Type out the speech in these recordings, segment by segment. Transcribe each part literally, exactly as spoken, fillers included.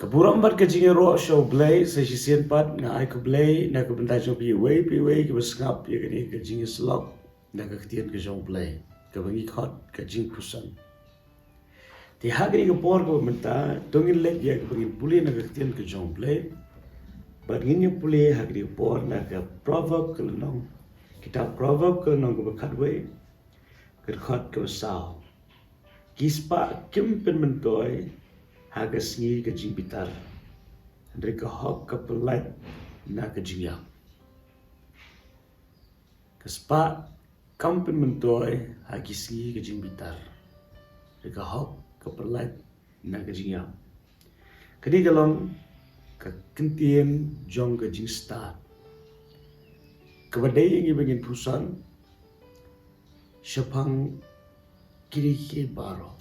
Burom bad ka jingïaroh sha U Blei, sa shisien pat nga ai khublei na ka bynta jong phi iwei pa iwei kiba sngap ïa kane ka jingïasyllok na ka ktien ka jong U Blei, kaba ngi khot ka Jingpuson. Te ha kane ka por kaba mynta, to ngin leit ïa kaba ngin pule na ka ktien ka jong U Blei. Bad ngin ïa pule ha kane ka por na ka Proverb ka lynnong, kitab Proverb ka lynnong kaba khatwei, ka dkhot kaba saw. Ki spah kim pynmyntoi ha ka sngi ka jingbitar, hynrei ka hok ka pyllait na ka jingïap. Ka spah kam pynmyntoi ha ki sngi ka jingbitar, hynrei ka hok ka pyllait na ka jingïap. Kane ka long ka kyntien jong ka jingstad kaba dei ïa ngi ba ngin puson shaphang kine kiei baroh.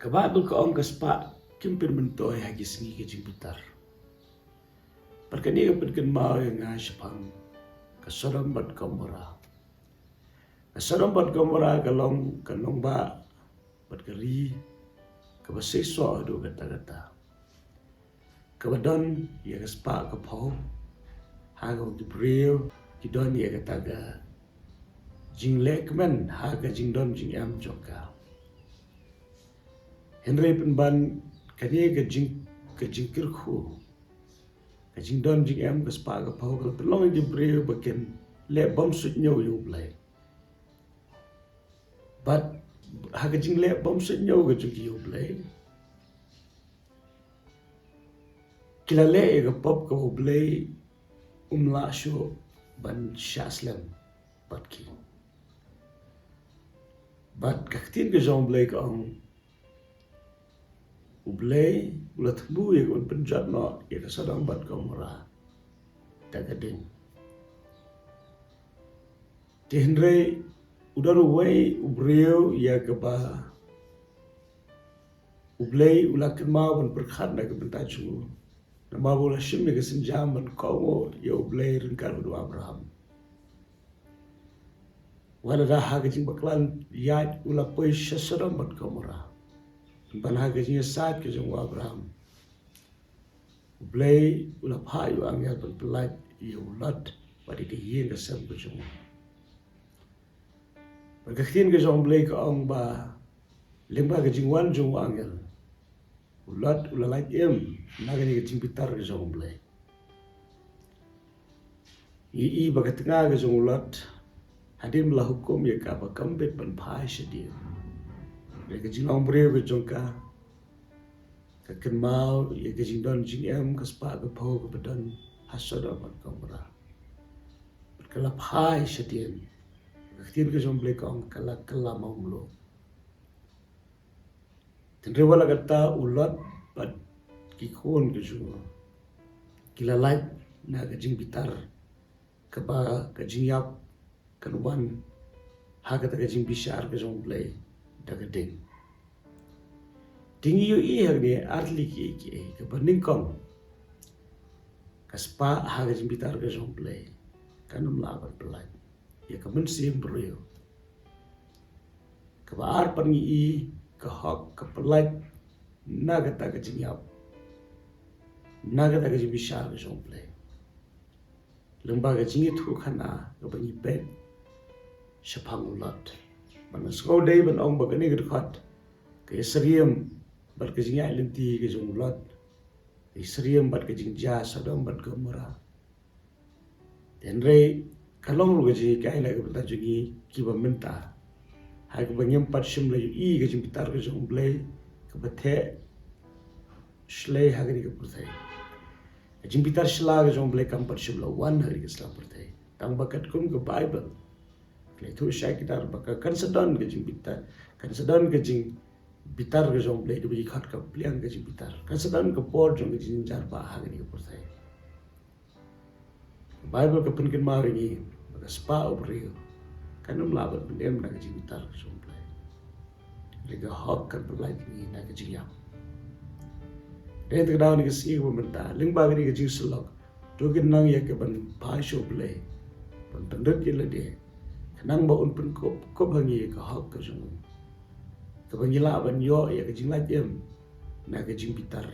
Ka Baibl ka ong ka spah kim pynmyntoi ha ki sngi ka jingbitar. Bad kane ka pynkynmaw ïa nga shaphang ka Sodom bad Gomorrah. Ka Sodom bad Gomorrah ka long ka nongbah bad ka ri kaba seisoh haduh katta katta, kaba don ïa ka spah ka phew, ha kaba ki briew ki don ïa kata ka jinglehkmen ha ka jingdon jingem jong ka. Hynrei pynban kane ka jing, ka jingkyrkhu, ka jingdon jingem ka spah ka phew ka la pynlong ïa ki briew ba kin leh bymsuidñiew ïa U Blei. Bad ha ka jingleh bymsuidñiew ka jong ki ïa U Blei, ki la leh ïa ka pop kaba U Blei um lah shuh ban shah slem bad ki. Bad ka ktien ka jong U Blei ka ong, U Blei u la thmu ïa ka ban pynjot noh ïa ka Sodom bad Gomorrah da ka ding. Te hynrei u don uwei u briew ïa kaba U Blei u la kynmaw ban pyrkhat na ka bynta jong u, namar ba u la shim ïa ka sienjam ban kohnguh ïa U Blei ryngkat bad u Abraham. Wat la da ha ka jingbakla ïaid u la poi sha Sodom bad Gomorrah, pynban ha ka jingïasaid ka jong u Abraham, U Blei u la phah ïa u angel ban pyllait ïa u Lot bad ïa ka ïing ka sem ka jong u. Bad ka ktien ka jong U Blei ka ong ba lyngba ka jingwan jong u angel, u Lot u la lait im na kane ka jingbitar ka jong U Blei. Ngi i ba ka tnga ka jong u Lot, hadien ba la hukum ïa ka ba kam bit ban phai shadien, ïa ka jinglong briew ka jong ka, ka kynmaw ïa ka jingdon jingem ka spah ka phew kaba don ha Sodom bad Gomorrah. Bad ka la phai shadien. Ka ktien ka jong U Blei ka ong ka la kylla mawmluh. Hynrei wat la katta u Lot bad ki khun ka jong u ki la lait na ka jingbitar kaba ka jingïap kan wan ha kata ka jingbishar ka jong U Blei da ka ding. Te ngi ïohi hangne ar tylli kiei kiei. Kaba nyngkong, ka spah ha ka jingbitar ka jong U Blei kan ym lah ban pyllait ïa ka mynsiem briew. Kaba ar pat ngi i ka hok ka pyllait na kata ka jingïap, na kata ka jingbishar ka jong U Blei. Lyngba ka jingïathuhkhana kaba ngi peit shaphang u Lot. Bad nga sngew dei ban ong ba kane ka dkhot ka ïasyriem bad ka jingïaid lynti ka jong u Lot, ka ïasyriem bad ka jingjia Sodom bad Gomorrah. Hynrei ka long ruh ka jinghikai na ka bynta jong ngi kiba mynta, ha kaba ngim pat shym la ïohi ka jingbitar ka jong U Blei kaba theh shlei ha kane ka pyrthei. Ka jingbitar sla ka jong U Blei kam pat shym la wan ha kane ka sla pyrthei. Tang ba katkum ka Baibl, ka la ïathuh shai kdar ba ka kan sa don ka jingbitar, kan sa don ka jingbitar ka jong U Blei, da ba ngi khot ka pliang ka jingbitar. Kan sa don ka por jong ka jingjynjar ba ha kane ka pyrthei. Ka Baibl ka pynkynmaw ïa ngi ba ka spah u briew kan ym lah ban pynim na ka jingbitar ka jong U Blei. Hynrei ka hok kan pyllait ïa ngi na ka jingïap. Dei te ka daw kane ka sngi kaba mynta, lyngba kane ka jingsyllok, to ngin nang ïa ka ban phai sha U Blei, ban pynrit ïa lade, khnang ba un pynkup, kup ha ngi ïa ka hok ka jong u, kaba ngi lah ban ïoh ïa ka jinglait im na ka jingbitar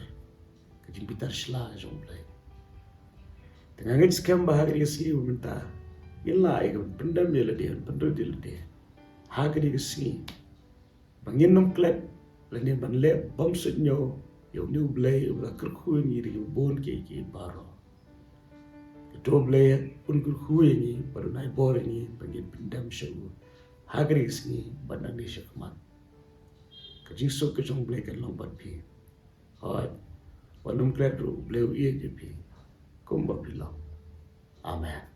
jingbitar shla ka jong U Blei. Te nga ngeit skhem ba ha kane ka sngi mynta ngin lah ïa ka ban pyndem ïa lade, ban pynrut ïa lade ha kane ka sngi, ba ngin nym klet lane ban leh bymsuidñiew ïa une U Blei uba la kyrkhu ïa ngi da kiba bun kiei kiei baroh. Te to U Blei un kyrkhu ïa ngi bad un ai bor ïa ngi ba ngin pyndem sha u ha kane ka sngi bad nangne shakhmat. Ka jingsuk ka jong U Blei kan long bad phi. Hooid, wat nym klet ruh, U Blei u ïeit ïa phi kumba phi long. Amen.